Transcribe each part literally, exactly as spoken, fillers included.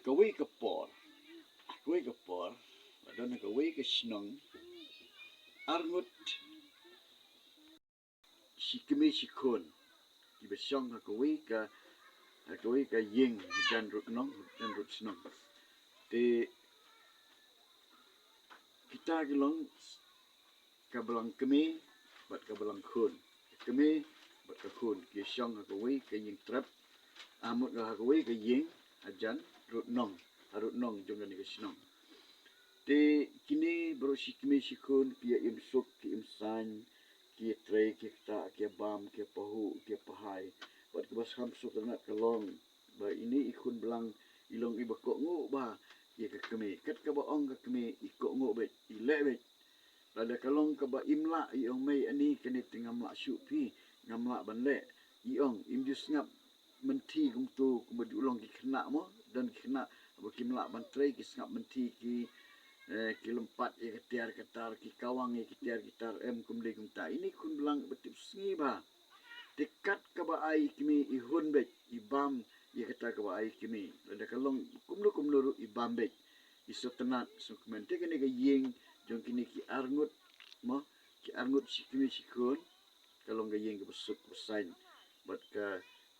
kawei ka por, kawei ka por, ba don kawei ka shnong, arngut shi kmie shi khun, kiba shong ha kawei ka, ha kawei ka ïing, hajan rud nong, hajan rud shnong. Te kita ki long ka balang kmie bad ka balang khun. Ka kmie bad ka khun ki shong ha kawei ka ïing trep, ah, mut ha kawei ka ïing, hajan rud nong, ha rud nong jong kane ka shnong. Te kine baroh shi kmie shi khun ki ïa im suk, ki im saiñ, ki ïa trei, ki ïa ktah, ki ïa bam, ki ïa pahuh, ki ïa pahai. Bad kaba skhem suk tang ka long ba ine i khun balang i long iba kohnguh bha ïa ka kmie. Kat kaba ong ka kmie, i kohnguh beit, i leh beit. Lada ka long kaba im lah, i ong, mei, ani kane te ngam lah shuh phi, ngam lah ban leh. I ong, im ju sngap mynthi kumto, kumba ju long ki khynnah mo, don ki khynnah ba kim lah ban trei, ki sngap mynthi, ki, eh, ki lympat ïa ka tiar ka tar, ki kawang ïa ka tiar ka tar, em, kum dei kumta. Ine i khun balang ba tip sngi bha. Te kat kaba ai i kmie, i hun beit, i bam ïa kata kaba ai i kmie. Lada ka long kumno kumno ruh, i bam beit, i sngewtynnat sngewkmen. Te kane ka ïing jong kine ki arngut mo, ki arngut shi kmie shi khun, ka long ka ïing kaba suk kaba saiñ. Bad ka,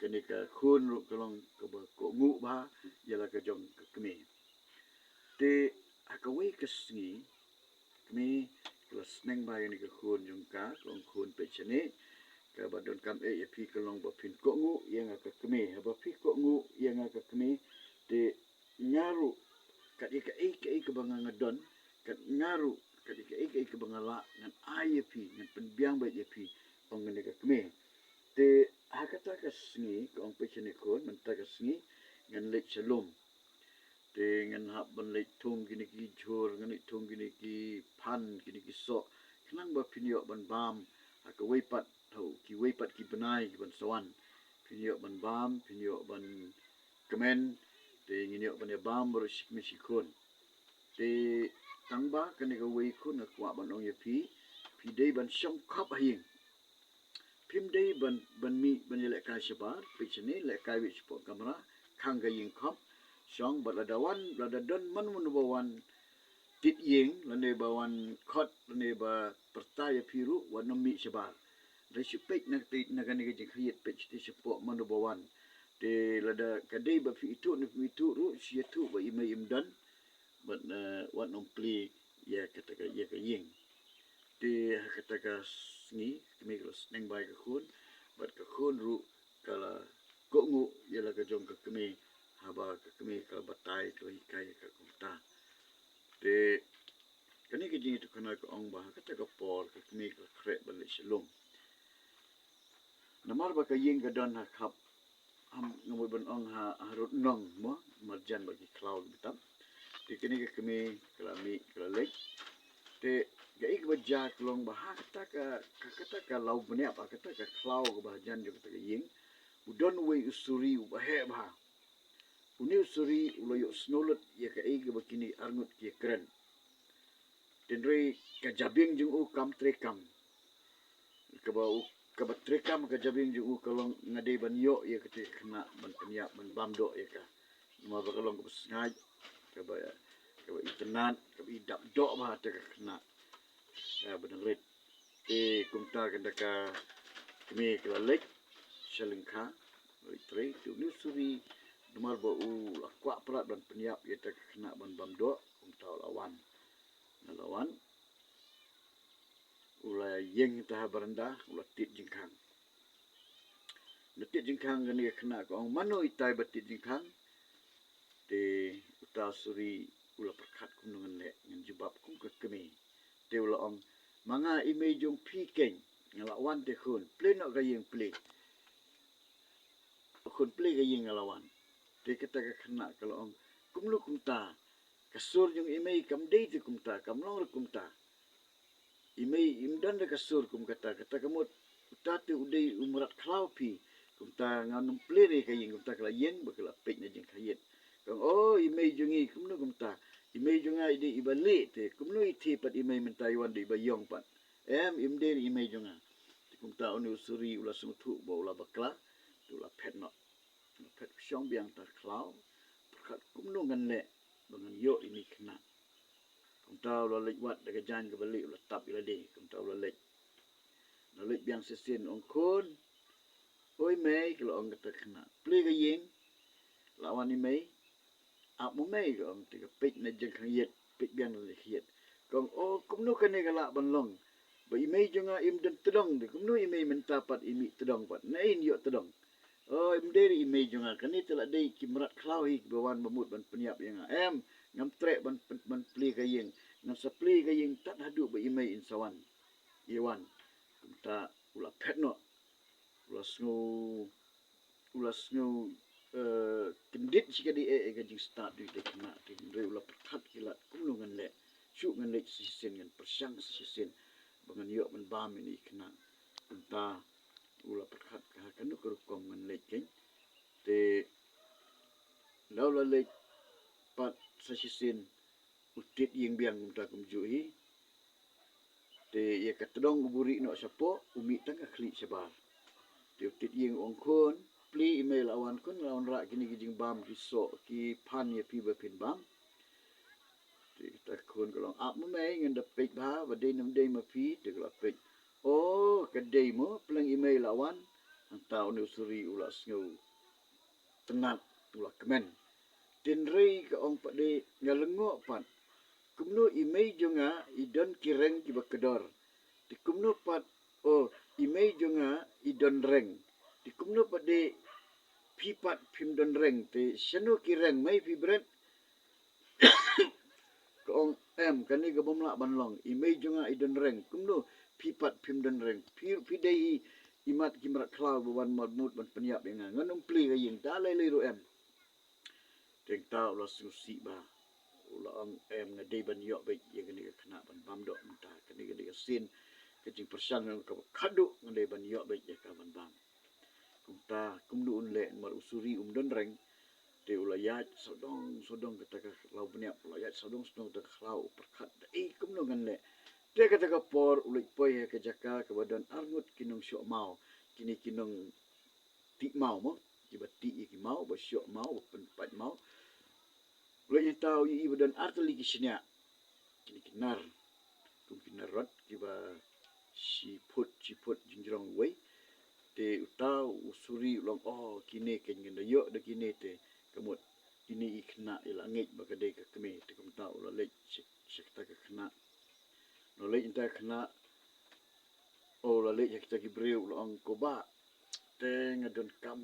kane ka khun ruh ka long kaba kohnguh bha ïa la ka jong ka kmie. Te ha kawei ka sngi, kmie ka la sneng bha ïa kane ka khun jong ka, ka ong, khun, peit shane, kaba donkam eh ïa phi ka long ba phin kohnguh ïa nga ka kmie. Haba phi kohnguh ïa nga ka kmie, te nga ruh, kat ïa kaei kaei kaba nga nga don, kat nga ruh, kat ïa kaei kaei kaba nga lah, ngan ai ïa phi, ngan pynbiang beit ïa phi, ong kane ka kmie. Te ha kata ka sngi, ka ong, peit shane khun, mynta ka sngi ngan leit sha lum. Te ngan hap ban leit thung kine ki jhur, ngan leit thung kine ki phan, kine ki soh, khnang ba phin ïoh ban bam ha kawei pat, ha kiwei pat ki bnai kiban sa wan. Phin ïoh ban bam, phin ïoh ban kmen, te ngin ïoh ban ïa bam baroh shi kmie shi khun. Te tang ba kane kawei khun nga kwah ban ong ïa phi, phi dei ban shong khop ha ïing. Phim dei ban, ban mih ban ïalehkai shabar, peit shane, lehkai beit shapoh kamra, khang ka ïing khop, shong, bad lada wan, lada don mano mano ba wan tied ïing, lane ba wan khot, lane ba pyrta ïa phi ruh, wat nym mih shabar. Hynrei shu peit na ka, na kane ka jingkhriat, peit shatei shapoh mano ba wan. Te lada ka dei ba phi ithuh ne phim ithuh ruh, shu ïathuh ba i mei im don, bad, eh, wat nym plie ïa kata ka, ïa ka ïing. Te ha kata ka sngi, ka kmie ka la sneng bha ïa ka khun, bad ka khun ruh ka la kohnguh ïa la ka jong ka kmie, haba ka kmie ka la batai, ka la hikai ïa ka kumta. Te kane ka jingïathuhkhana ka ong ba ha kata ka por ka kmie ka la khreh ban leit sha lum. Namar ba ka ïing ka don ha khap, am, nga mut ban ong ha, ha rud nong mo, marjan bad ki khlaw kiba tam. Te kane ka kmie ka la mih, ka la leit. Te kaei kaba jia ka long ba ha kata ka, ka, kata ka law bniap, ha kata ka khlaw kaba hajan jong kata ka ïing, u don uwei u suri uba heh bha. Une u suri u la ïohsngew lut ïa kaei kaba kine arngut ki ïakren. Hynrei ka jabieng jong u kam treikam. Kaba u, kaba treikam ka jabieng jong u ka long, nga dei ban ïoh ïa kata ka khynnah ban pynïap, ban bam doh ïa ka. Namar ba ka long kaba sngaid, kaba, kaba itynnad, kaba idap doh bha kata ka khynnah. Ïa, ba dang rit. Te kumta kata ka kmie ka la leit sha lyngkha, leit trei, te une u suri, namar ba u la kwah palat ban pynïap ïa kata ka khynnah ban bam doh, kumta u la wan. Nga la wan, u la ïeng hangta ha baranda, u la tied jingkhang. U la tied jingkhang, kane ka khynnah ka ong, mano itai ba tied jingkhang? Te uta u suri u la pyrkhat, kumno ngan leh, ngan jubab kum ka kmie. Te u la ong, ma nga i mei jong phi keiñ, nga la wan te khun, plie noh ka ïing, plie. Khun, plie ka ïing, nga la wan. Te kata ka khynnah ka la ong, kumno kumta? Ka sur jong i mei kam dei te kumta, kam long ruh kumta. I mei im don da ka sur kum kata, kata ka mut uta te u dei u mrad khlaw phi. Kumta ngan nym plie re ka ïing, kumta ka la ïeng bad ka la peit na jingkhriat. Ka ong, o, i mei jong ngi kumno kumta? I mei jong nga i dei iba lieh te, kumno i thied pat i mei mynta i wan dei iba ïong pat? Em, im dei i mei jong nga. Te kumta une u suri u la sngewthuh ba u la bakla, te u la phet noh. Phet, u shong biang ha khlaw, pyrkhat kumno ngan leh ba ngan ïoh ïa ine i khynnah. Kumta u la leit wad da ka jaiñ kaba lieh, u la tap ïa lade. Kumta u la leit, u la leit biang shisien, ong, khun. Oi mei, ka la ong kata ka khynnah, plie ka ïing. La wan i mei. Ap mo mei, ka ong. Te ka peit na jingkhang ïit, peit biang na jingkhang ïit. Ka ong, o, kumno kane ka lah ban long ba i mei jong nga im don tdong, te kumno i mei mynta pat im ïoh tdong pat, naei in ïoh tdong? O, im dei re i mei jong nga, kane te la dei ki mrad khlaw hi kiba wan ba mut ban pynïap ïa nga. Em, ngam treh ban, ban plie ka ïing. Ngan sa plie ka ïing tad haduh ba i mei in sa wan, i wan. Kumta u la phet noh. U la sngew, u la sngew, eh, kyndit shikatdei eh ïa ka jingstad jong ine i khynnah, te hynrei u la pyrkhat ki lad, kumno ngan leh? Shuh ngan leit shisien, ngan pyrshang shisien ba ngan ïoh ban bam ïa ine i khynnah. Kumta u la pyrkhat ka ha kano ka rukom ngan leit kein. Te la u la leit pat sa shisien, u tied ïing biang kumta kumjuh hi. Te ïa ka tdong u buhrieh noh shapoh, u mih tang ka khlieh shabar. Te u tied ïing u ong, khun, plie, i mei la wan khun, la wanrah kine ki jingbam, ki soh, ki phan ïa phi ba phin bam. Te kata ka khun ka la ong, ap mo mei, ngan da peit bha ba dei ne ym dei ma phi. Te ka la peit, o, ka dei mo, pleng i mei la wan. Hangta une u suri u la sngew tynnad, u la kmen. Te hynrei ka ong pat de, nga lyngngoh pat, kumno i mei jong nga i don ki reng kiba kdor, te kumno pat, o, i mei jong nga i don reng, te kumno pat de phi pat phim don reng? Te shano ki reng mei phi bret? Ka ong, em, kane ka bym lah ban long, i mei jong nga i don reng, kumno phi pat phim don reng? Phi, phi dei hi i mat ki mrad khlaw ba wan mut ban pynïap ïa nga, ngan ym plie ka ïing da lei lei ruh, em. Te hangta u la sngewsih bha, u la ong, em, nga dei ban ïoh beit ïa kane ka khynnah ban bam doh mynta, kane ka dei ka sien ka jingpyrshang kaba khadduh, nga dei ban ïoh beit ïa ka ban bam. Kumta kumno un leh, namar u suri um don reng. Te u la ïaid sawdong sawdong kata ka khlaw bniap, u la ïaid sawdong sawdong kata ka khlaw, u pyrkhat da, ei, kumno ngan leh? Te kata ka por u leit poi ha ka jaka kaba don arngut ki nong shoh maw, kine ki nong tih maw mo, kiba tih ïa ki maw, ba shoh maw, ba pynpait maw. U leit hangta, u ïohi ba don artylli ki shñiah, kine ki nar, kum ki nar rot, kiba shi phut shi phut jingjrong uwei. Te uta u suri u la ong, o, kine kein, ngan da ïoh da kine te, ka mut ine i khynnah i la ngeit ba ka dei ka kmie. Te kumta u la leit sha, sha kata ka khynnah. U la leit hangta ka khynnah, u la leit sha kita ki briew, u la ong, ko bah, te nga donkam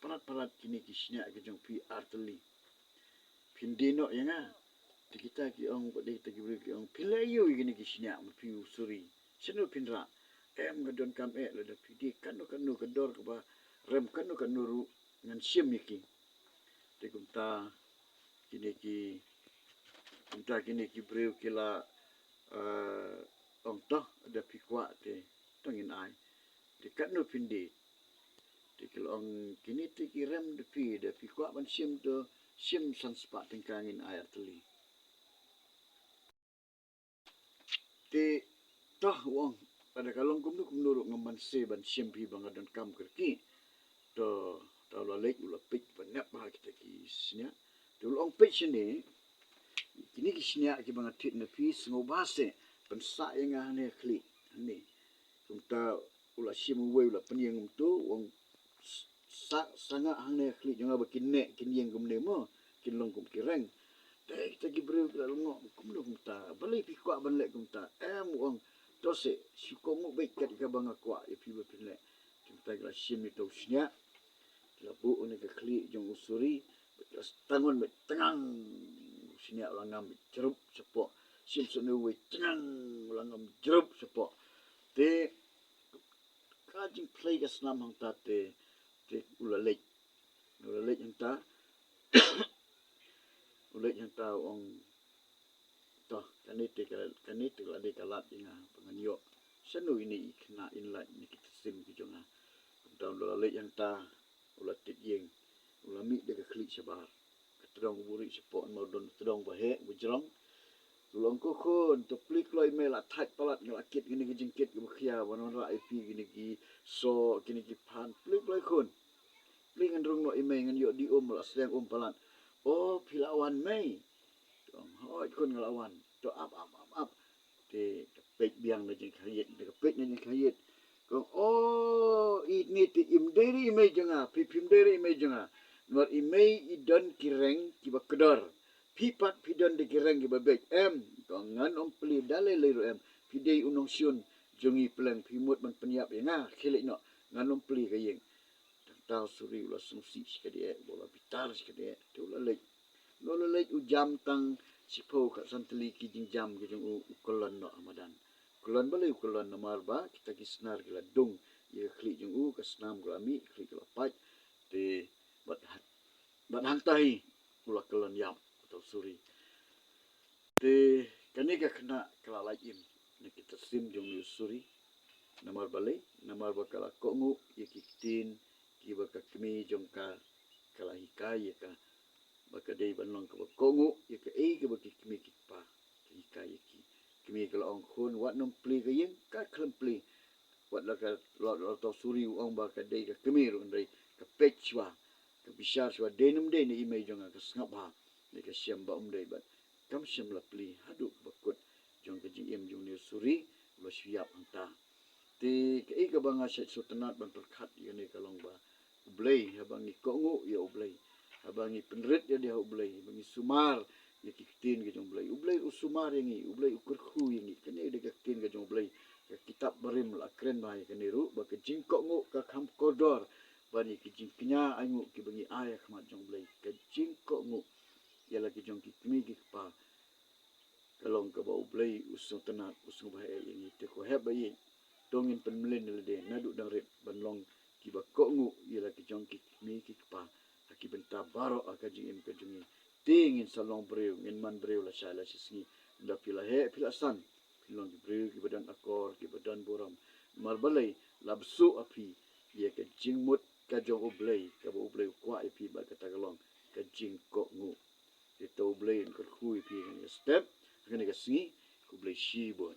palat palat kine ki shñiah ki jong phi artylli, phin die noh ïa nga. Te kita ki ong pat de, kita ki briew ki ong, phin leh aïu ïa kine ki shñiah ma phi u suri? Shano phin rah? Em, nga donkam eh, lada phi die kano kano ka dor kaba rem kano kano ruh, ngan shim ïa ki. Te kumta kine ki, kumta kine ki briew ki la, eh, ong, to, lada phi kwah te to ngin ai. Te katno phin die? Te ki la ong, kine te ki rem da phi, lada phi kwah ban shim to shim, san spah tyngka ngin ai artylli. Te to, u ong, lada ka long kumno kumno ruh ngam banse ban shim phi ba nga donkam kyrkieh. To, to u la leit, u la peit bha, nep bha kita ki shñiah. Te u la ong, peit shane, kine ki shñiah kiba nga thied na phi, sngewbha seh pynsah ïa nga hangne ha khlieh hangne. Kumta u la shim uwei, u la pynïeng kumto, u ong, sa, sangah hangne ha khlieh jong nga ba kin neh kin ïeng kumne mo, kin long kum ki reng. Te kita ki briew ki la lyngngoh, kumno kumta, balei phi kwah ban leh kumta? Em, u ong, to seh, shu kohnguh beit kat ïa kaba nga kwah ïa phi ba phin leh. Te kumta ki la shim ïa uta u shñiah, ki la buh hangne ha khlieh jong u suri, bad ki la tang on bad tyngang, u shñiah u la ngam bad jrup shapoh. Shim sa une uwei, tyngang, u la ngam jrup shapoh. Te ka jingphlei ka snam hangta te, te u la leit. U la leit hangta, u leit hangta, u ong, to, kane te ka, kane te ka la dei ka lad ïa nga ba ngan ïoh shano ine i khynnah in lait na ki ktien ki jong nga. Kumta u la leit hangta, u la tied ïing, u la mih da ka khlieh shabar. Ka tdong u buhrieh shapoh, namar u don tdong ba heh ba jrong. U la ong, ko khun, to plie kloi, i mei la thait palat, nga la kit kine ki jingkit kiba khia ban wanrah ïa phi, kine ki soh, kine ki phan. Plie kloi khun. Plie, ngan rung noh i mei, ngan ïoh die um, la sliang um palat. O, phi la wan mei? Te ong, hooid khun, nga la wan. To ap, ap, ap, ap. Te ka peit biang na jingkhangïit, te ka peit na jingkhangïit. Ka ong, o, i ne te im dei re i mei jong nga, phi phim dei re i mei jong nga. Namar i mei i don ki reng kiba kdor. Phi pat phi don de ki reng kiba beit. Em, ka ong, ngan ym plie da lei lei ruh em. Phi dei u nongshun jong ngi pleng, phi mut ban pynïap ïa nga, khie leit noh. Ngan ym plie ka ïing. Tang ta u Suri u la sngewsih shikatdei, u la bitar shikatdei, te u la leit. U la leit u jam tang shiphew khatsan tylli ki jingjam ki jong u, u kyllon noh ha madan. Kyllon balei u kyllon? Namar ba kita ki snar ki la dung ïa ka khlieh jong u, ka snam ka la mih, ka khlieh ka la pait. Te bad ha-, bad hangta hi u la kyllon ïap uta u Suri. Te kane ka khynnah ka la lait im na ki ktien jong une u Suri. Namar balei? Namar ba ka la kohnguh ïa ki ktien kiba ka kmie jong ka ka la hikai ïa ka, ba ka dei ban long kaba kohnguh ïa kaei kaba ki kmie ki kpa ki hikai ïa ki. Kmie ka la ong, khun, wat nym plie ka ïing, ka khlem plie. Wat la ka, la, la uta u Suri u ong ba ka dei ka kmie ruh, hynrei ka peit shuwa, ka bishar shuwa, dei ne ym dei ne i mei jong nga, ka sngap bha ne ka shem ba um dei, bad kam shym la plie haduh ba kut jong ka jingim jong une u Suri u la shu ïap hangta. Te kaei kaba nga shait sngewtynnat ban pyrkhat ïa kane ka long ba U Blei, haba ngi kohnguh ïa U Blei, haba ngi pynrit ïa dei ha U Blei, haba ngi sumar ïa ki ktien ka jong U Blei, U Blei u sumar ïa ngi, U Blei u kyrkhu ïa ngi. Kane dei ka ktien ka jong U Blei. Ka kitab barim la kren bha ïa kane ruh, ba ka jingkohnguh ka kham kordor ban ïa ki jingkñia ainguh kiba ngi ai ha khmat jong U Blei. Ka jingkohnguh ïa la ki jong ki kmie ki kpa ka long kaba U Blei u sngewtynnat, u sngewbha ïa ngi. Te ko hep ba ïeit, to ngin pynmlien ïa lade naduh dang rit ban long kiba kohnguh ïa la ki jong ki kmie ki kpa ha ki bynta baroh ha ka jingim ka jong ngi. Te ngin sa long briew, ngin man briew lashai lashisngi. Ynda phi la heh phi la san, phin long ki briew kiba don akor, kiba don burom. Namar balei? La bsuh ha phi ïa ka jingmut ka jong U Blei, kaba U Blei u kwah ïa phi, bad kata ka long ka jingkohnguh. Te to U Blei un kyrkhu ïa phi ha kane ka step, ha kane ka sngi. Ko Blei shibun.